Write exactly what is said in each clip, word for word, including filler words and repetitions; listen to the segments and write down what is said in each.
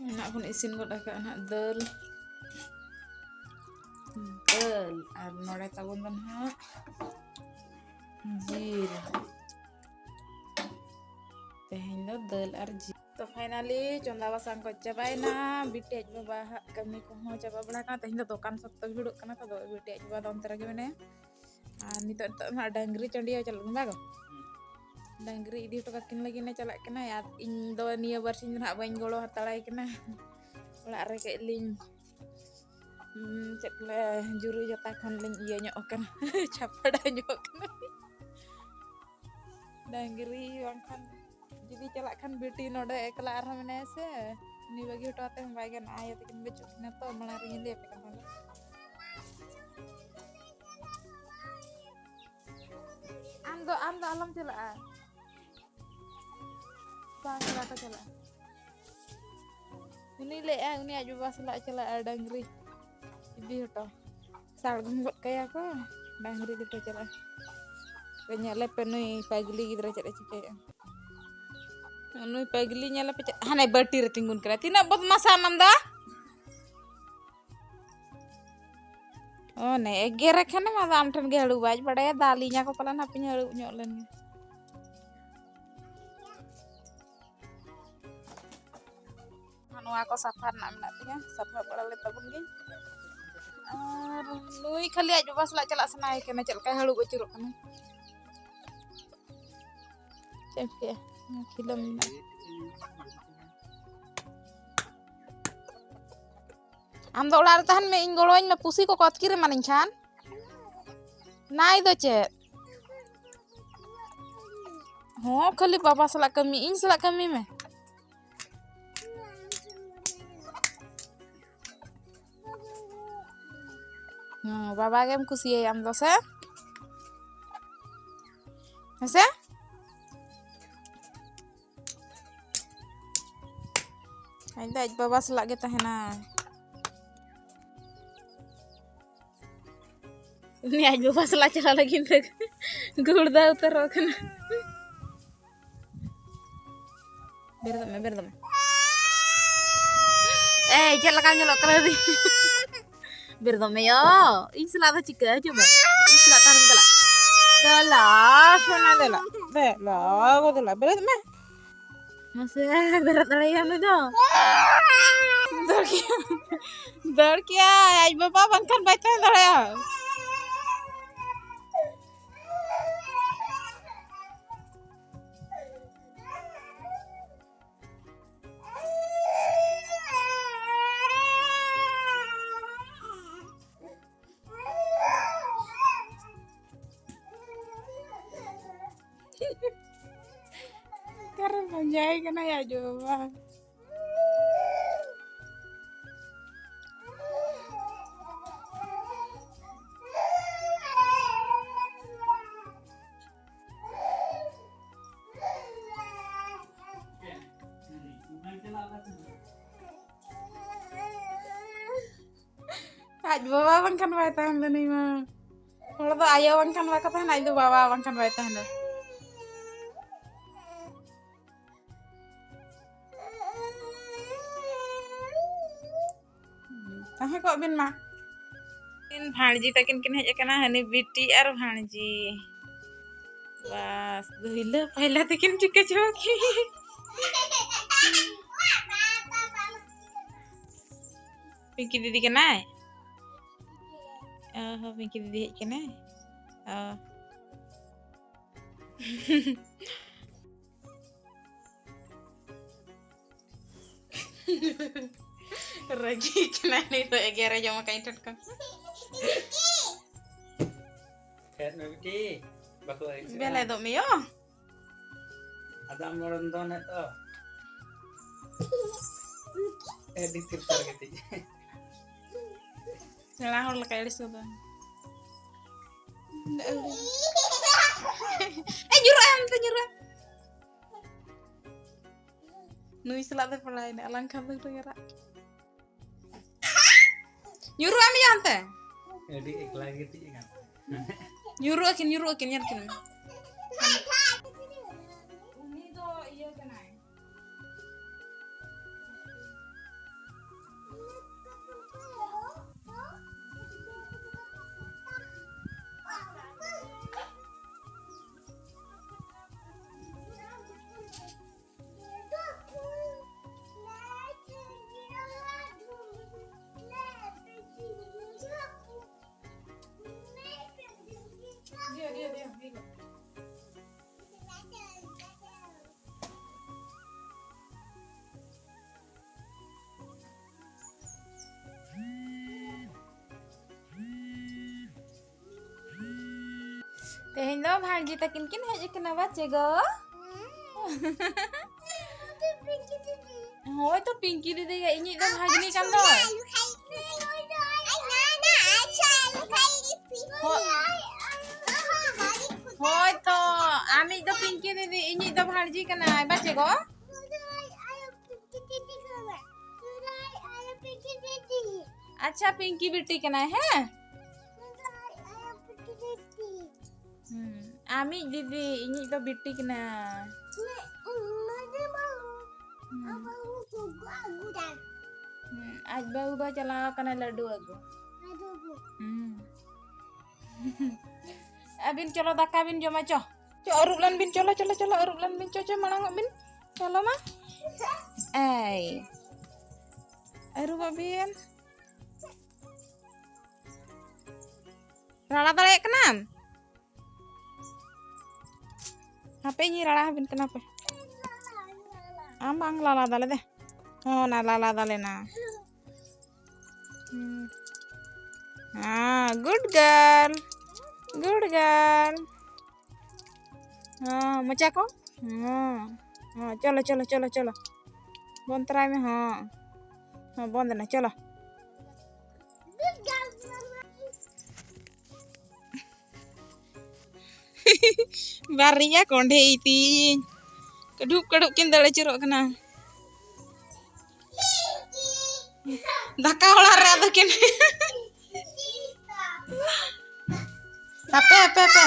ᱱᱟᱦᱟᱜ ᱵᱚᱱ ᱤᱥᱤᱱ ᱜᱚᱫ ᱟᱠᱟᱫᱼᱟ ᱱᱟᱦᱟᱜ ᱫᱟᱹᱞ, ᱫᱟᱹᱞ, ᱟᱨ ᱱᱚᱰᱮ ᱛᱟᱵᱚᱱ ᱫᱚ ᱱᱟᱦᱟᱜ ᱡᱤᱞ᱾ ᱛᱮᱦᱮᱧ ᱫᱚ ᱫᱟᱹᱞ ᱟᱨ ᱡᱤᱞ᱾ ᱛᱚ finally ᱪᱚᱸᱫᱟ ᱵᱟᱥᱟᱝ ᱠᱚ ᱪᱟᱵᱟᱭᱮᱱᱟ, ᱵᱤᱴᱤ ᱟᱡ ᱵᱟᱵᱟ ᱦᱟᱜ ᱠᱟᱹᱢᱤ ᱠᱚᱦᱚᱸ ᱪᱟᱵᱟ ᱵᱟᱲᱟ ᱠᱟᱱᱟ᱾ ᱛᱮᱦᱮᱧ ᱫᱚ ᱫᱚᱠᱟᱱ ᱥᱚᱠᱛᱚ ᱵᱷᱤᱲᱚᱜ ᱠᱟᱱᱟ, ᱛᱚ ᱵᱤᱴᱤ ᱟᱡ ᱵᱟᱵᱟ ᱫᱚ ᱚᱱᱛᱮ ᱨᱮᱜᱮ ᱢᱮᱱᱟᱭᱟ᱾ ᱟᱨ ᱱᱤᱛᱚᱜ, ᱱᱤᱛᱚᱜ ᱱᱟᱦᱟᱜ ᱰᱟᱝᱨᱤ ᱪᱟᱹᱰᱤᱭᱟᱹ ᱪᱟᱞᱟᱜ ᱠᱟᱱᱟ ᱵᱟᱝ? ᱰᱟᱝᱨᱤ ᱤᱫᱤ ᱦᱚᱴᱚ ᱠᱟᱹᱠᱤᱱ ᱞᱟᱹᱜᱤᱫ ᱮ ᱪᱟᱞᱟᱜ ᱠᱟᱱᱟ᱾ ᱟᱨ ᱤᱧ ᱫᱚ ᱱᱤᱭᱟᱹ ᱵᱟᱨᱥᱤᱧ ᱫᱚ ᱱᱟᱦᱟᱜ ᱵᱟᱹᱧ ᱜᱚᱲᱚ ᱦᱟᱛᱟᱲᱟᱭ ᱠᱟᱱᱟ᱾ ᱚᱲᱟᱜ ᱨᱮ ᱠᱟᱹᱡ ᱞᱤᱧ, ᱩᱸ, ᱪᱮᱫ ᱠᱚ ᱞᱟᱹᱭᱟ, ᱡᱩᱨᱩ ᱡᱚᱛᱟ ᱠᱷᱚᱱ ᱞᱤᱧ ᱤᱭᱟᱹ ᱧᱚᱜ ᱠᱟᱱᱟ, ᱪᱷᱟᱯᱲᱟ ᱧᱚᱜ ᱠᱟᱱᱟ᱾ ᱰᱟᱝᱨᱤ ᱵᱟᱝᱠᱷᱟᱱ ᱡᱩᱫᱤ ᱪᱟᱞᱟᱜ ᱠᱷᱟᱱ ᱵᱤᱴᱤ ᱱᱚᱰᱮ ᱮᱠᱞᱟ ᱟᱨᱦᱚᱸ ᱢᱮᱱᱟᱭᱟ ᱥᱮ, ᱩᱱᱤ ᱵᱟᱹᱜᱤ ᱦᱚᱴᱚ ᱠᱟᱛᱮ ᱦᱚᱸ ᱵᱟᱭ ᱜᱟᱱᱚᱜᱼᱟ᱾ ᱟᱭᱳ ᱛᱟᱹᱠᱤᱱ ᱵᱟᱹᱪᱩᱜ ᱠᱤᱱᱟ ᱛᱚ, ᱢᱟᱲᱟᱝ ᱨᱮᱜᱮᱧ ᱞᱟᱹᱭ ᱟᱯᱮ ᱠᱟᱱ ᱛᱟᱦᱮᱸ᱾ ᱟᱢ ᱫᱚ, ᱟᱢ ᱫᱚ ᱟᱞᱚᱢ ᱪᱟᱞᱟᱜᱼᱟ᱾ ᱵᱟᱝ, ᱵᱟᱠᱚ ᱪᱟᱞᱟᱜᱼᱟ᱾ ᱩᱱᱤ ᱞᱟᱹᱭᱮᱫᱼᱟᱭ, ᱩᱱᱤ ᱟᱡ ᱵᱟᱵᱟ ᱥᱟᱞᱟᱜ ᱮ ᱪᱟᱞᱟᱜᱼᱟ ᱰᱟᱝᱨᱤ ᱤᱫᱤ ᱦᱚᱴᱚ᱾ ᱥᱟᱲᱜᱚᱢ ᱜᱚᱫ ᱠᱟᱭᱟ ᱠᱚ, ᱰᱟᱝᱨᱤ ᱤᱫᱤ ᱦᱚᱴᱚ ᱪᱟᱞᱟᱜᱼᱟ᱾ ᱧᱮᱞᱮ ᱯᱮ, ᱱᱩᱭ ᱯᱟᱜᱽᱞᱤ ᱜᱤᱫᱽᱨᱟᱹ ᱪᱮᱫ ᱮ ᱪᱤᱠᱟᱹᱭᱮᱫᱼᱟ᱾ ᱱᱩᱭ ᱯᱟᱜᱽᱞᱤ ᱧᱮᱞᱮ ᱯᱮ, ᱪᱮᱫ ᱦᱟᱱᱮ ᱵᱟᱹᱴᱤ ᱨᱮ ᱛᱤᱸᱜᱩᱱ ᱠᱟᱱᱟ᱾ ᱛᱤᱱᱟᱹᱜ ᱵᱚᱫᱢᱟᱥᱟ ᱟᱢ ᱫᱚ᱾ ᱚ, ᱱᱮ ᱮᱜᱮᱨᱮ ᱠᱷᱟᱱᱮᱢ, ᱟᱫᱚ ᱟᱢ ᱴᱷᱮᱱ ᱜᱮ ᱦᱟᱹᱲᱩᱵ ᱟᱭ ᱵᱟᱲᱟᱭᱟ᱾ ᱫᱟᱞᱤᱧᱟ ᱠᱚ ᱯᱟᱞᱮᱱ, ᱦᱟᱯᱮᱧ ᱦᱟᱹᱲᱩᱵ ᱧᱚᱜ ᱞᱮᱱ ᱜᱮ᱾ ᱱᱚᱣᱟ ᱠᱚ ᱥᱟᱯᱷᱟ ᱨᱮᱱᱟᱜ ᱢᱮᱱᱟᱜ ᱛᱤᱧᱟ, ᱥᱟᱯᱷᱟ ᱵᱟᱲᱟ ᱞᱮ ᱛᱟᱵᱚᱱ ᱜᱮ᱾ ᱟᱨ ᱱᱩᱭ ᱠᱷᱟᱹᱞᱤ ᱟᱡ ᱵᱟᱵᱟ ᱥᱟᱞᱟᱜ ᱪᱟᱞᱟᱜ ᱥᱟᱱᱟᱭᱮ ᱠᱟᱱᱟ, ᱪᱮᱫ ᱞᱮᱠᱟᱭ ᱦᱟᱹᱲᱩᱵ ᱟᱹᱪᱩᱨᱚᱜ ᱠᱟᱱᱟ᱾ ᱪᱮᱫ ᱮᱢ ᱪᱤᱠᱟᱹᱭᱟ? ᱱᱚᱣᱟ ᱠᱷᱤᱞᱟᱹᱢ ᱢᱮᱱᱟᱜᱼᱟ᱾ ᱟᱢ ᱫᱚ ᱚᱲᱟᱜ ᱨᱮ ᱛᱟᱦᱮᱱ ᱢᱮ, ᱤᱧ ᱜᱚᱲᱚᱣᱟᱹᱧ ᱢᱮ, ᱯᱩᱥᱤ ᱠᱚᱠᱚ ᱟᱹᱛᱠᱤᱨ ᱮᱢᱟᱱᱤᱧ ᱠᱷᱟᱱ᱾ ᱱᱟᱭ ᱫᱚ ᱪᱮᱫ? ᱦᱚᱸ, ᱠᱷᱟᱹᱞᱤ ᱵᱟᱵᱟ ᱥᱟᱞᱟᱜ ᱠᱟᱹᱢᱤ, ᱤᱧ ᱥᱟᱞᱟᱜ ᱠᱟᱹᱢᱤ ᱢᱮ᱾ ᱦᱩᱸ, ᱵᱟᱵᱟ ᱜᱮᱢ ᱠᱩᱥᱤᱭᱟᱭᱟ ᱟᱢ ᱫᱚ ᱥᱮ? ᱦᱮᱸᱥᱮ? ᱟᱡ ᱫᱚ ᱟᱡ ᱵᱟᱵᱟ ᱥᱟᱞᱟᱜ ᱜᱮ ᱛᱟᱦᱮᱱᱟᱭ᱾ ᱩᱱᱤ ᱟᱡ ᱵᱟᱵᱟ ᱥᱟᱞᱟᱜ ᱪᱟᱞᱟᱜ ᱞᱟᱹᱜᱤᱫ ᱛᱮ ᱜᱩᱲᱫᱟ ᱩᱛᱟᱹᱨᱚᱜ ᱠᱟᱱᱟ᱾ ᱵᱮᱨᱮᱫᱚᱜ ᱢᱮ, ᱵᱮᱨᱮᱫᱚᱜ ᱢᱮ᱾ ᱮᱭ, ᱪᱮᱫ ᱞᱮᱠᱟᱢ ᱧᱮᱞᱚᱜ ᱠᱟᱱᱟ ᱨᱮ? ᱵᱮᱨᱮᱫᱚᱜ ᱢᱮ ᱭᱳ᱾ ᱤᱧ ᱥᱟᱞᱟᱜ ᱫᱚ ᱪᱤᱠᱟᱹ? ᱦᱤᱡᱩᱜ ᱢᱮ᱾ ᱤᱧ ᱥᱟᱞᱟᱜ ᱛᱟᱦᱮᱱ ᱫᱮᱞᱟ᱾ ᱫᱮᱞᱟ, ᱥᱳᱱᱟ ᱫᱮᱞᱟ᱾ ᱫᱮᱞᱟ ᱜᱚ ᱫᱮᱞᱟ, ᱵᱮᱨᱮᱫ ᱢᱮ᱾ ᱢᱟᱥᱮ, ᱵᱮᱨᱮᱫ ᱫᱟᱲᱮᱭᱟᱜ ᱱᱩᱭ ᱫᱚ᱾ ᱫᱟᱹᱲ ᱠᱮᱜᱼᱟᱭ᱾ ᱫᱟᱹᱲ ᱠᱮᱜᱼᱟᱭ᱾ ᱟᱡ ᱵᱟᱵᱟ ᱵᱟᱝᱠᱷᱟᱱ ᱵᱟᱭ ᱛᱟᱦᱮᱸ ᱫᱟᱲᱮᱭᱟᱜᱼᱟ᱾ ᱚᱠᱟᱨᱮ ᱯᱟᱸᱡᱟᱭ ᱠᱟᱱᱟ ᱟᱡ ᱵᱟᱵᱟ? ᱟᱡ ᱵᱟᱵᱟ ᱵᱟᱝᱠᱷᱟᱱ ᱵᱟᱭ ᱛᱟᱦᱮᱱ ᱫᱚ ᱱᱩᱭ ᱢᱟ᱾ ᱦᱚᱲ ᱫᱚ ᱟᱭᱳ ᱵᱟᱝᱠᱷᱟᱱ ᱵᱟᱠᱚ ᱛᱟᱦᱮᱱᱟ, ᱟᱡ ᱫᱚ ᱵᱟᱵᱟ ᱵᱟᱝᱠᱷᱟᱱ ᱵᱟᱭ ᱛᱟᱦᱮᱱᱟ᱾ ᱛᱟᱦᱮᱸ ᱠᱚᱜ ᱵᱤᱱ ᱢᱟ᱾ ᱩᱱᱠᱤᱱ ᱵᱷᱟᱬᱡᱤ ᱛᱟᱹᱠᱤᱱ ᱠᱤᱱ ᱦᱮᱡ ᱟᱠᱟᱱᱟ, ᱦᱟᱹᱱᱤ ᱵᱤᱴᱤ ᱟᱨ ᱵᱷᱟᱬᱡᱤ᱾ ᱵᱟᱥ, ᱫᱩᱭᱞᱟᱹ ᱯᱟᱭᱞᱟ ᱛᱟᱹᱠᱤᱱ ᱴᱷᱤᱠᱟᱹ ᱪᱚ ᱠᱤᱱ᱾ ᱯᱤᱝᱠᱤ ᱫᱤᱫᱤ ᱠᱟᱱᱟᱭ? ᱚ ᱦᱚᱸ, ᱯᱤᱝᱠᱤ ᱫᱤᱫᱤ ᱦᱮᱡ ᱠᱟᱱᱟᱭ᱾ ᱚ᱾ ᱨᱟᱹᱜᱤ ᱠᱟᱱᱟᱭ ᱱᱩᱭ ᱫᱚ, ᱮᱜᱮᱨᱮ ᱡᱚᱢ ᱟᱠᱟᱫ ᱤᱧ ᱴᱟᱴᱠᱟ᱾ ᱯᱷᱮᱰ ᱢᱮ ᱵᱤᱴᱤ, ᱵᱟᱠᱚ ᱟᱹᱲᱤᱥᱚᱜᱼᱟ᱾ ᱵᱮᱞᱮᱫᱚᱜ ᱢᱮ ᱭᱳ᱾ ᱟᱫᱚ ᱟᱢ ᱱᱚᱰᱮᱢ ᱫᱚᱱᱮᱫ ᱫᱚ᱾ ᱟᱹᱰᱤ ᱛᱤᱨᱯᱟᱨ ᱠᱟᱹᱴᱤᱡ᱾ ᱥᱮᱬᱟ ᱦᱚᱲ ᱞᱮᱠᱟ ᱟᱹᱲᱤᱥ ᱜᱚᱫᱚᱜ᱾ ᱮ, ᱧᱩᱨᱩᱜᱼᱟ, ᱚᱱᱛᱮ ᱧᱩᱨᱩᱜᱼᱟ᱾ ᱱᱩᱭ ᱥᱟᱞᱟᱜ ᱫᱚ ᱯᱟᱲᱟᱣᱮᱱᱟ, ᱟᱞᱟᱝ ᱠᱷᱟᱱ ᱫᱚ ᱨᱟᱜ᱾ ᱧᱩᱨᱩᱜ ᱟᱢ ᱭᱟ ᱚᱱᱛᱮ᱾ ᱟᱹᱰᱤ ᱮᱠᱞᱟ ᱜᱮ ᱜᱤᱛᱤᱡ ᱟᱠᱟᱱ᱾ ᱧᱩᱨᱩᱜ ᱟᱹᱠᱤᱱ, ᱧᱩᱨᱩᱜ ᱟᱹᱠᱤᱱ, ᱧᱮᱞ ᱠᱤᱱ ᱢᱮ᱾ ᱩᱱᱤ ᱫᱚ ᱤᱭᱟᱹ ᱠᱟᱱᱟᱭ᱾ ᱛᱮᱦᱮᱧ ᱫᱚ ᱵᱷᱟᱹᱡᱤ ᱛᱟᱹᱠᱤᱱ ᱠᱤᱱ ᱦᱮᱡ ᱟᱠᱟᱱᱟ ᱵᱟᱪᱮ ᱜᱚ? ᱦᱳᱭ ᱛᱚ, ᱯᱤᱝᱠᱤ ᱫᱤᱫᱤ ᱜᱮ, ᱤᱧᱤᱡ ᱫᱚ ᱵᱷᱟᱹᱜᱽᱱᱤ ᱠᱟᱱ ᱫᱚ᱾ ᱦᱳᱭ ᱛᱚ, ᱟᱢᱤᱡ ᱫᱚ ᱯᱤᱝᱠᱤ ᱫᱤᱫᱤ, ᱤᱧᱤᱡ ᱫᱚ ᱵᱷᱟᱹᱡᱤ ᱠᱟᱱᱟᱭ ᱵᱟᱪᱮ ᱜᱚ? ᱟᱪᱪᱷᱟ, ᱯᱤᱝᱠᱤ ᱵᱤᱴᱤ ᱠᱟᱱᱟᱭ, ᱦᱮᱸ? ᱦᱩᱸ, ᱟᱢᱤᱡ ᱫᱤᱫᱤ, ᱤᱧᱤᱡ ᱫᱚ ᱵᱤᱴᱤ ᱠᱟᱱᱟᱭ᱾ ᱦᱩᱸ᱾ ᱦᱩᱸ, ᱟᱡ ᱵᱟᱹᱦᱩ ᱫᱚ ᱪᱟᱞᱟᱣ ᱠᱟᱱᱟᱭ ᱞᱟᱹᱰᱩ ᱟᱹᱜᱩ᱾ ᱦᱩᱸ᱾ ᱟᱹᱵᱤᱱ ᱪᱚᱞᱚ, ᱫᱟᱠᱟ ᱵᱤᱱ ᱡᱚᱢᱟ, ᱪᱚ᱾ ᱪᱚ, ᱟᱹᱨᱩᱵ ᱞᱮᱱ ᱵᱤᱱ, ᱪᱚᱞᱚ, ᱪᱚᱞᱚ, ᱪᱚᱞᱚ, ᱟᱹᱨᱩᱵ ᱞᱮᱱ ᱵᱤᱱ, ᱪᱚ, ᱪᱚ, ᱢᱟᱲᱟᱝ ᱚᱜ ᱵᱤᱱ᱾ ᱪᱚᱞᱚ ᱢᱟ᱾ ᱮᱭ᱾ ᱟᱹᱨᱩᱵᱚᱜ ᱵᱤᱱ᱾ ᱨᱟᱲᱟ ᱫᱟᱲᱮᱭᱟᱜ ᱠᱟᱱᱟᱢ? ᱦᱟᱯᱮ, ᱤᱧᱤᱧ ᱨᱟᱲᱟ ᱟᱹᱵᱤᱱ ᱠᱟᱱᱟ, ᱦᱟᱯᱮ᱾ ᱟᱢ ᱵᱟᱝ ᱞᱟᱞᱟ ᱫᱟᱞᱮ ᱫᱮ᱾ ᱦᱚᱸ, ᱚᱱᱟ ᱞᱟᱞᱟ ᱫᱟᱞᱮ ᱱᱟ᱾ ᱦᱩᱸ᱾ ᱦᱮᱸ, good girl, good girl᱾ ᱦᱚᱸ, ᱢᱚᱪᱟ ᱠᱚ᱾ ᱦᱚᱸ, ᱦᱚᱸ, ᱪᱚᱞᱚ, ᱪᱚᱞᱚ, ᱪᱚᱞᱚ, ᱪᱚᱞᱚ᱾ ᱵᱚᱱᱫ ᱛᱚᱨᱟᱭ ᱢᱮ, ᱦᱚᱸ᱾ ᱦᱚᱸ, ᱵᱚᱱᱫ ᱮᱱᱟ, ᱪᱚᱞᱚ᱾ ᱵᱟᱨᱭᱟ ᱠᱚᱸᱰᱷᱮ ᱤᱛᱤᱧ ᱠᱟᱹᱰᱩᱵ ᱠᱟᱹᱰᱩᱵ ᱠᱤᱱ ᱫᱟᱹᱲ ᱟᱹᱪᱩᱨᱚᱜ ᱠᱟᱱᱟ᱾ ᱫᱟᱠᱟ ᱚᱲᱟᱜ ᱨᱮ ᱟᱫᱚ ᱠᱤᱱ ᱦᱟᱯᱮ, ᱦᱟᱯᱮ, ᱦᱟᱯᱮ᱾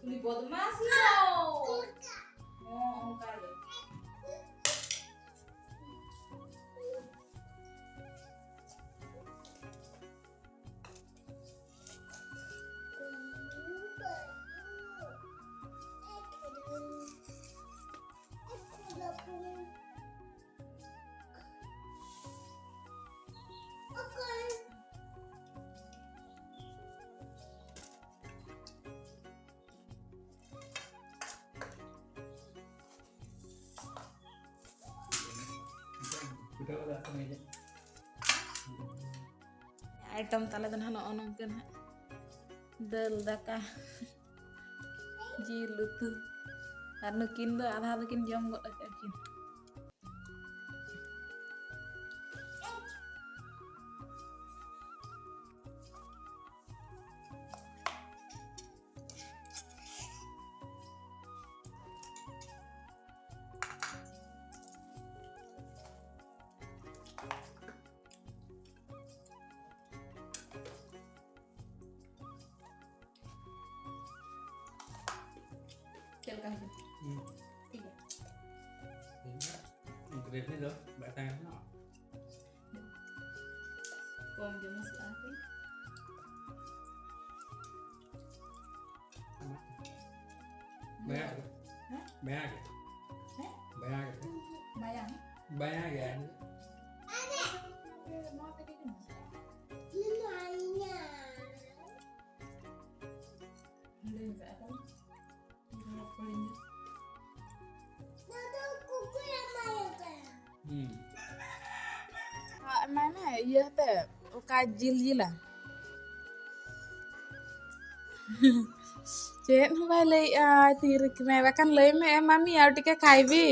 ᱩᱱᱤ ᱵᱚᱫᱢᱟᱥᱤ ᱫᱚ᱾ ᱦᱚᱸ, ᱚᱱᱠᱟ ᱜᱮ᱾ ᱟᱭᱴᱮᱢ ᱛᱟᱞᱮ ᱫᱚ ᱱᱟᱦᱟᱜ ᱱᱚᱜᱼᱚ ᱱᱚᱝᱠᱟ ᱱᱟᱦᱟᱜ, ᱫᱟᱹᱞ ᱫᱟᱠᱟ, ᱡᱤᱞ ᱩᱛᱩ, ᱟᱨ ᱱᱩᱠᱤᱱ ᱫᱚ ᱟᱫᱷᱟ ᱫᱚᱠᱤᱱ ᱡᱚᱢ ᱜᱚᱫ ᱟᱠᱟᱫ ᱠᱤᱱ᱾ ᱪᱮᱫ ᱞᱮᱠᱟ ᱦᱩᱭᱩᱜᱼᱟ? ᱦᱩᱸ᱾ ᱴᱷᱤᱠ ᱜᱮᱭᱟ᱾ ᱴᱷᱤᱠ ᱜᱮᱭᱟ᱾ ᱜᱨᱮᱵᱷᱤ ᱫᱚ ᱵᱟᱭ ᱛᱟᱦᱮᱸ ᱠᱟᱱᱟ᱾ ᱠᱚᱢ ᱜᱮ ᱢᱚᱥᱞᱟ ᱦᱟᱛᱮ᱾ ᱵᱟᱭᱟ ᱜᱮ᱾ ᱦᱮᱸ? ᱵᱟᱭᱟ ᱜᱮ᱾ ᱦᱮᱸ? ᱵᱟᱭᱟ ᱜᱮ᱾ ᱵᱟᱭᱟᱝ? ᱵᱟᱭᱟ ᱜᱮ᱾ ᱱᱚᱣᱟ ᱛᱮᱜᱮ ᱡᱚᱢ᱾ ᱦᱤᱲᱤᱧ ᱠᱟᱜᱼᱟ ᱠᱚ᱾ ᱦᱩᱸ᱾ ᱮᱢᱟᱭ ᱢᱮ, ᱤᱭᱟᱹ ᱟᱛᱮ, ᱚᱠᱟ ᱡᱤᱞ ᱡᱤᱞᱟ? ᱪᱮᱫ ᱦᱚᱸ ᱵᱟᱭ ᱞᱟᱹᱭᱮᱜᱼᱟ, ᱛᱷᱤᱨ ᱠᱟᱱᱟᱭ᱾ ᱵᱟᱠᱷᱟᱱ ᱞᱟᱹᱭ ᱢᱮ, "ᱮ ᱢᱟᱢᱤ, ᱟᱨ ᱴᱤᱠᱟ ᱠᱷᱟᱭᱵᱤ?"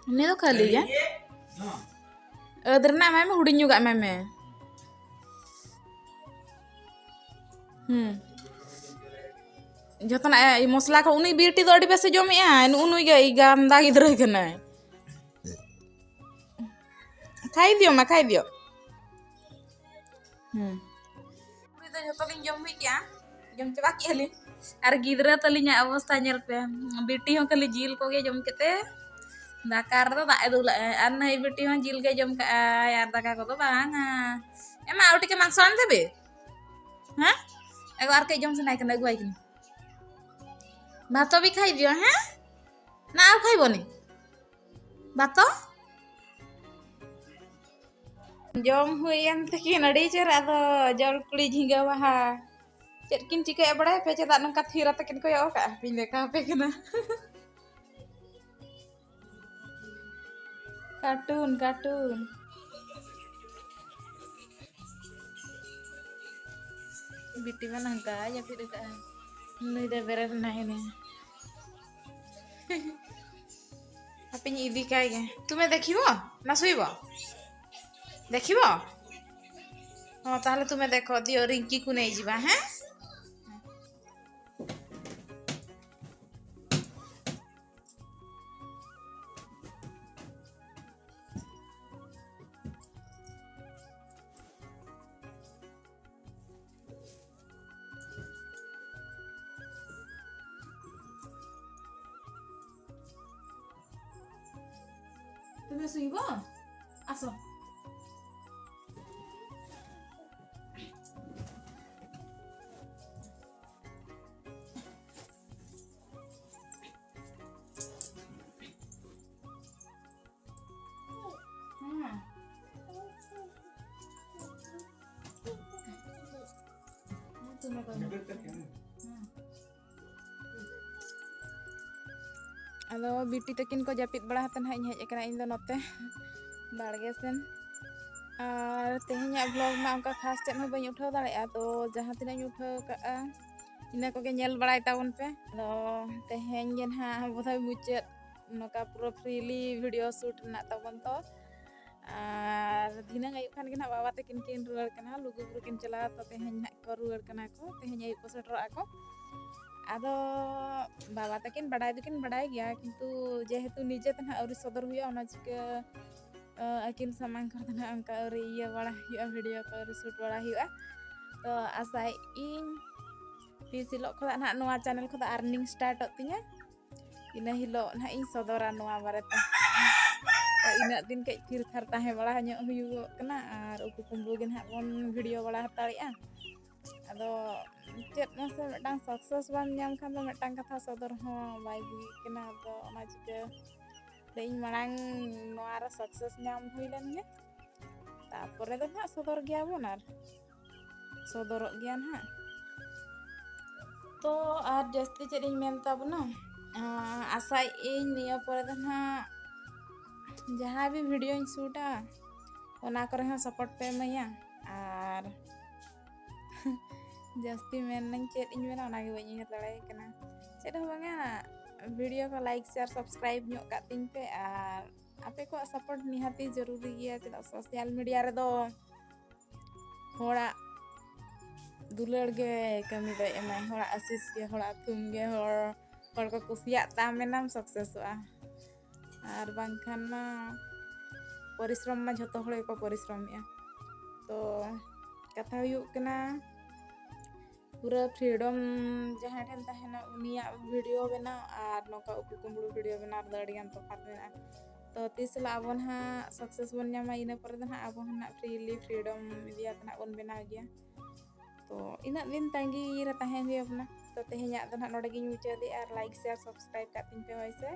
ᱩᱱᱤ ᱫᱚ ᱠᱷᱟᱹᱞᱤ ᱜᱮ᱾ ᱟᱹᱫ ᱨᱮᱱᱟᱜ ᱮᱢᱟᱭ ᱢᱮ, ᱦᱩᱰᱤᱧ ᱧᱚᱜᱟᱜ ᱮᱢᱟᱭ ᱢᱮ᱾ ᱦᱩᱸ᱾ ᱡᱚᱛᱚᱱᱟᱜ ᱮ, ᱢᱚᱥᱞᱟ ᱠᱚ, ᱩᱱᱤ ᱵᱤᱴᱤ ᱫᱚ ᱟᱹᱰᱤ ᱵᱮᱥᱮ ᱡᱚᱢᱮᱜᱼᱟ, ᱱᱩᱜᱼᱩ ᱱᱩᱭ ᱜᱮ ᱜᱟᱱᱫᱟ ᱜᱤᱫᱽᱨᱟᱹ ᱠᱟᱱᱟᱭ᱾ ᱠᱷᱟᱭ ᱫᱤᱭᱳ ᱢᱟ, ᱠᱷᱟᱭ ᱫᱤᱭᱳ᱾ ᱦᱩᱸ᱾ ᱯᱩᱨᱤ ᱫᱚ ᱡᱷᱚᱛᱚ ᱞᱤᱧ ᱡᱚᱢ ᱦᱩᱭ ᱠᱮᱜᱼᱟ, ᱡᱚᱢ ᱪᱟᱵᱟ ᱠᱮᱜᱼᱟ ᱞᱤᱧ᱾ ᱟᱨ ᱜᱤᱫᱽᱨᱟᱹ ᱛᱟᱹᱞᱤᱧᱟᱜ ᱚᱵᱚᱥᱛᱟ ᱧᱮᱞ ᱯᱮ, ᱵᱤᱴᱤ ᱦᱚᱸ ᱠᱷᱟᱹᱞᱤ ᱡᱤᱞ ᱠᱚᱜᱮ ᱡᱚᱢ ᱠᱟᱛᱮ, ᱫᱟᱠᱟ ᱨᱮᱫᱚ ᱫᱟᱜ ᱮ ᱫᱩᱞᱟᱜᱼᱟ᱾ ᱟᱨ ᱱᱟᱹᱭ ᱵᱤᱴᱤ ᱦᱚᱸ ᱡᱤᱞ ᱜᱮ ᱡᱚᱢ ᱠᱟᱜᱼᱟᱭ, ᱟᱨ ᱫᱟᱠᱟ ᱠᱚᱫᱚ ᱵᱟᱝᱟ᱾ ᱮᱢᱟ, ᱟᱨ ᱠᱟᱹᱴᱤᱡ ᱢᱟᱝᱥᱚ ᱟᱱ ᱫᱮᱵᱮ? ᱦᱮᱸ? ᱮᱜᱳ, ᱟᱨ ᱠᱟᱹᱡ ᱡᱚᱢ ᱥᱟᱱᱟᱭ ᱠᱟᱱᱟ, ᱟᱹᱜᱩᱣᱟᱭ ᱠᱟᱹᱱᱟᱹᱧ᱾ ᱵᱷᱟᱛᱚ ᱵᱤ ᱠᱷᱟᱭ ᱫᱤᱭᱳ, ᱦᱮᱸ? ᱱᱟ, ᱟᱨ ᱠᱷᱟᱭ ᱵᱚᱱᱤ? ᱵᱟᱛᱚ? ᱡᱚᱢ ᱦᱩᱭᱮᱱ ᱛᱟᱹᱠᱤᱱ ᱟᱹᱰᱤ ᱪᱮᱦᱨᱟ, ᱟᱫᱚ ᱡᱚᱲ ᱠᱩᱲᱤ ᱡᱷᱤᱸᱜᱟᱹ ᱵᱟᱦᱟ᱾ ᱪᱮᱫ ᱠᱤᱱ ᱪᱤᱠᱟᱹᱭᱮᱫ ᱵᱟᱲᱟᱭ ᱯᱮ? ᱪᱮᱫᱟᱜ ᱱᱚᱝᱠᱟ ᱛᱷᱤᱨ ᱟᱛᱮ ᱠᱤᱱ ᱠᱚᱭᱚᱜ ᱟᱠᱟᱫᱼᱟ? ᱦᱟᱯᱮᱧ ᱫᱮᱠᱷᱟᱣ ᱟᱯᱮ ᱠᱟᱱᱟ᱾ Cartoon, cartoon. ᱵᱤᱴᱤ ᱢᱟ ᱱᱚᱝᱠᱟ ᱡᱟᱹᱯᱤᱫ ᱟᱠᱟᱫᱼᱟ᱾ ᱱᱩᱭ ᱫᱚ ᱵᱮᱨᱮᱫ ᱮᱱᱟᱭ ᱦᱮᱱᱟᱹᱝ᱾ ᱦᱟᱯᱮᱧ ᱤᱫᱤ ᱠᱟᱭ ᱜᱮ᱾ ତୁମେ ଦେଖିବ ନା ଶୋଇବ? ଦେଖିବ? ହଁ, ତାହେଲେ ତୁମେ ଦେଖ, ଦିଅ ରିଙ୍କିକୁ ନେଇଯିବା, ହେଁ? ତୁମେ ଶୋଇବ? ଆସ। ᱦᱮᱸ᱾ ᱦᱮᱸ, ᱛᱩᱢᱮ ᱠᱚ ᱦᱮᱸ᱾ ᱟᱫᱚ ᱵᱤᱴᱤ ᱛᱟᱹᱠᱤᱱ ᱠᱚ ᱡᱟᱹᱯᱤᱫ ᱵᱟᱲᱟ ᱠᱟᱛᱮ ᱱᱟᱦᱟᱜ ᱤᱧ ᱦᱮᱡ ᱟᱠᱟᱱᱟ ᱤᱧ ᱫᱚ ᱱᱚᱛᱮ ᱵᱟᱲᱜᱮ ᱥᱮᱱ᱾ ᱟᱨ ᱛᱮᱦᱮᱧᱟᱜ vlog ᱢᱟ ᱚᱱᱠᱟ ᱠᱷᱟᱥ ᱪᱮᱫ ᱦᱚᱸ ᱵᱟᱹᱧ ᱩᱴᱷᱟᱹᱣ ᱫᱟᱲᱮᱭᱟᱜᱼᱟ, ᱛᱚ ᱡᱟᱦᱟᱸ ᱛᱤᱱᱟᱹᱜ ᱤᱧ ᱩᱴᱷᱟᱹᱣ ᱠᱟᱜᱼᱟ ᱤᱱᱟᱹ ᱠᱚᱜᱮ ᱧᱮᱞ ᱵᱟᱲᱟᱭ ᱛᱟᱵᱚᱱ ᱯᱮ᱾ ᱟᱫᱚ ᱛᱮᱦᱮᱧ ᱜᱮ ᱱᱟᱦᱟᱜ ᱵᱳᱫᱷᱚᱭ ᱢᱩᱪᱟᱹᱫ ᱱᱚᱝᱠᱟ ᱯᱩᱨᱟᱹ freely video shoot ᱨᱮᱱᱟᱜ ᱛᱟᱵᱚᱱ ᱛᱚ᱾ ᱟᱨ ᱫᱷᱤᱱᱟᱹᱝ ᱟᱹᱭᱩᱵ ᱠᱷᱟᱱ ᱜᱮ ᱱᱟᱦᱟᱜ ᱵᱟᱵᱟ ᱛᱟᱹᱠᱤᱱ ᱠᱤᱱ ᱨᱩᱣᱟᱹᱲ ᱠᱟᱱᱟ, ᱞᱩᱜᱩᱵᱩᱨᱩ ᱠᱤᱱ ᱪᱟᱞᱟᱣᱟ, ᱛᱚ ᱛᱮᱦᱮᱧ ᱱᱟᱦᱟᱜ ᱠᱚ ᱨᱩᱣᱟᱹᱲ ᱠᱟᱱᱟ ᱠᱚ, ᱛᱮᱦᱮᱧ ᱟᱹᱭᱩᱵ ᱠᱚ ᱥᱮᱴᱮᱨᱚᱜᱼᱟ ᱠᱚ᱾ ᱟᱫᱚ ᱵᱟᱵᱟ ᱛᱟᱹᱠᱤᱱ ᱵᱟᱰᱟᱭ ᱫᱚᱠᱤᱱ ᱵᱟᱰᱟᱭ ᱜᱮᱭᱟ, ᱠᱤᱱᱛᱩ ᱡᱮᱦᱮᱛᱩ ᱱᱤᱡᱮ ᱛᱮ ᱱᱟᱦᱟᱜ ᱟᱹᱣᱨᱤ ᱥᱚᱫᱚᱨ ᱦᱩᱭᱩᱜᱼᱟ, ᱚᱱᱟ ᱪᱤᱠᱟᱹ ᱟᱹᱠᱤᱱ ᱥᱟᱢᱟᱝ ᱠᱚᱨᱮ ᱫᱚ ᱱᱟᱦᱟᱜ ᱚᱱᱠᱟ ᱟᱹᱣᱨᱤ ᱤᱭᱟᱹ ᱵᱟᱲᱟ ᱦᱩᱭᱩᱜᱼᱟ, video ᱠᱚ ᱟᱹᱣᱨᱤ shoot ᱵᱟᱲᱟ ᱦᱩᱭᱩᱜᱼᱟ᱾ ᱛᱚ ᱟᱥᱟᱭᱮᱫ ᱤᱧ ᱛᱤᱥ ᱦᱤᱞᱳᱜ ᱠᱷᱚᱱᱟᱜ ᱱᱟᱦᱟᱜ ᱱᱚᱣᱟ channel ᱠᱷᱚᱱᱟᱜ earning startᱚᱜ ᱛᱤᱧᱟᱹ, ᱤᱱᱟᱹ ᱦᱤᱞᱳᱜ ᱱᱟᱦᱟᱜ ᱤᱧ ᱥᱚᱫᱚᱨᱟ ᱱᱚᱣᱟ ᱵᱟᱨᱮᱛᱮ᱾ ᱛᱚ ᱤᱱᱟᱹᱜ ᱫᱤᱱ ᱠᱟᱹᱡ ᱛᱷᱤᱨ ᱛᱷᱟᱨ ᱛᱟᱦᱮᱸ ᱵᱟᱲᱟ ᱧᱚᱜ ᱦᱩᱭᱩᱜᱚᱜ ᱠᱟᱱᱟ, ᱟᱨ ᱩᱠᱩ ᱠᱩᱢᱵᱽᱲᱩ ᱜᱮ ᱱᱟᱦᱟᱜ ᱵᱚᱱ video ᱵᱟᱲᱟ ᱦᱟᱛᱟᱲᱮᱜᱼᱟ᱾ ᱟᱫᱚ ᱪᱮᱫ ᱢᱟᱥᱮ ᱢᱤᱫᱴᱟᱝ success ᱵᱟᱢ ᱧᱟᱢ ᱠᱷᱟᱱ ᱫᱚ ᱢᱤᱫᱴᱟᱝ ᱠᱟᱛᱷᱟ ᱥᱚᱫᱚᱨ ᱦᱚᱸ ᱵᱟᱭ ᱦᱩᱭ ᱠᱟᱱᱟ᱾ ᱟᱫᱚ ᱚᱱᱟ ᱪᱤᱠᱟᱹ ᱤᱧ ᱢᱟᱲᱟᱝ ᱱᱚᱣᱟ ᱨᱮ success ᱧᱟᱢ ᱦᱩᱭ ᱞᱮᱱ ᱜᱮ, ᱛᱟᱨᱯᱚᱨᱮ ᱫᱚ ᱱᱟᱦᱟᱜ ᱥᱚᱫᱚᱨ ᱜᱮᱭᱟᱵᱚᱱ ᱟᱨ ᱥᱚᱫᱚᱨᱚᱜ ᱜᱮᱭᱟ ᱱᱟᱦᱟᱜ᱾ ᱛᱚ ᱟᱨ ᱡᱟᱹᱥᱛᱤ ᱪᱮᱫ ᱤᱧ ᱢᱮᱱ ᱛᱟᱵᱚᱱᱟ, ᱟᱸ, ᱟᱥᱟᱭᱮᱫ ᱟᱹᱧ ᱱᱤᱭᱟᱹ ᱯᱚᱨᱮ ᱫᱚ ᱱᱟᱦᱟᱜ ᱡᱟᱦᱟᱸ ᱵᱤ ᱵᱷᱤᱰᱤᱭᱳᱧ ᱥᱩᱴᱟ, ᱚᱱᱟ ᱠᱚᱨᱮ ᱦᱚᱸ ᱥᱟᱯᱳᱨᱴ ᱯᱮ ᱮᱢᱟᱹᱧᱟ᱾ ᱟᱨ ᱡᱟᱹᱥᱛᱤ ᱢᱮᱱᱟᱹᱧ ᱪᱮᱫ ᱤᱧ ᱢᱮᱱᱟ, ᱚᱱᱟᱜᱮ ᱵᱟᱹᱧ ᱩᱭᱦᱟᱹᱨ ᱫᱟᱲᱮᱭᱟᱜ ᱠᱟᱱᱟ᱾ ᱪᱮᱫ ᱦᱚᱸ ᱵᱟᱝᱟ, ᱵᱷᱤᱰᱤᱭᱳ ᱠᱚ ᱞᱟᱭᱤᱠ, ᱥᱮᱭᱟᱨ, ᱥᱟᱵᱥᱠᱨᱟᱭᱤᱵᱽ ᱧᱚᱜ ᱠᱟᱜ ᱛᱤᱧ ᱯᱮ᱾ ᱟᱨ ᱟᱯᱮ ᱠᱚᱣᱟᱜ ᱥᱟᱯᱳᱨᱴ ᱱᱤᱦᱟᱹᱛᱤ ᱡᱚᱨᱩᱨᱤ ᱜᱮᱭᱟ, ᱪᱮᱫᱟᱜ ᱥᱳᱥᱟᱞ ᱢᱤᱰᱤᱭᱟ ᱨᱮᱫᱚ ᱦᱚᱲᱟᱜ ᱫᱩᱞᱟᱹᱲ ᱜᱮ ᱠᱟᱹᱢᱤ ᱫᱚᱭ ᱮᱢᱟᱭ, ᱦᱚᱲᱟᱜ ᱟᱥᱤᱥ ᱜᱮ, ᱦᱚᱲᱟᱜ ᱛᱷᱩᱢ ᱜᱮ, ᱦᱚᱲ, ᱦᱚᱲ ᱠᱚ ᱠᱩᱥᱤᱭᱟᱜ ᱛᱟᱢ ᱮᱱᱟᱢ ᱥᱟᱠᱥᱮᱥᱚᱜᱼᱟ, ᱟᱨ ᱵᱟᱝᱠᱷᱟᱱ ᱢᱟ ᱯᱚᱨᱤᱥᱨᱚᱢ ᱢᱟ ᱡᱷᱚᱛᱚ ᱦᱚᱲ ᱜᱮᱠᱚ ᱯᱚᱨᱤᱥᱨᱚᱢᱮᱜᱼᱟ᱾ ᱛᱚ ᱠᱟᱛᱷᱟ ᱦᱩᱭᱩᱜ ᱠᱟᱱᱟ, ᱯᱩᱨᱟᱹ ᱯᱷᱨᱤᱰᱚᱢ ᱡᱟᱦᱟᱸᱭ ᱴᱷᱮᱱ ᱛᱟᱦᱮᱱᱟ, ᱩᱱᱤᱭᱟᱜ ᱵᱷᱤᱰᱤᱭᱳ ᱵᱮᱱᱟᱣ ᱟᱨ ᱱᱚᱝᱠᱟ ᱩᱠᱩ ᱠᱩᱢᱵᱽᱲᱩ ᱵᱷᱤᱰᱤᱭᱳ ᱵᱮᱱᱟᱣ ᱨᱮᱫᱚ ᱟᱹᱰᱤᱜᱟᱱ ᱛᱚᱯᱷᱟᱛ ᱢᱮᱱᱟᱜᱼᱟ᱾ ᱛᱚ ᱛᱤᱥ ᱦᱤᱞᱳᱜ ᱟᱵᱚ ᱱᱟᱦᱟᱜ ᱥᱟᱠᱥᱮᱥ ᱵᱚᱱ ᱧᱟᱢᱟ, ᱤᱱᱟᱹ ᱯᱚᱨᱮ ᱫᱚ ᱱᱟᱦᱟᱜ ᱟᱵᱚ ᱦᱚᱸ ᱱᱟᱦᱟᱜ ᱯᱷᱨᱤᱞᱤ ᱯᱷᱨᱤᱰᱚᱢ ᱤᱫᱤᱭᱟᱛᱮ ᱱᱟᱦᱟᱜ ᱵᱚᱱ ᱵᱮᱱᱟᱣ ᱜᱮᱭᱟ᱾ ᱛᱚ ᱤᱱᱟᱹᱜ ᱫᱤᱱ ᱛᱟᱺᱜᱤ ᱨᱮ ᱛᱟᱦᱮᱸ ᱦᱩᱭ ᱟᱵᱚᱱᱟ᱾ ᱛᱚ ᱛᱮᱦᱮᱧᱟᱜ ᱫᱚ ᱱᱟᱦᱟᱜ ᱱᱚᱰᱮ ᱜᱤᱧ ᱢᱩᱪᱟᱹᱫᱮᱜᱼᱟ᱾ ᱟᱨ ᱞᱟᱭᱤᱠ, ᱥᱮᱭᱟᱨ, ᱥᱟᱵᱥᱠᱨᱟᱭᱤᱵᱽ ᱠᱟᱜ ᱛᱤᱧ ᱯᱮ ᱦᱳᱭ ᱥᱮ᱾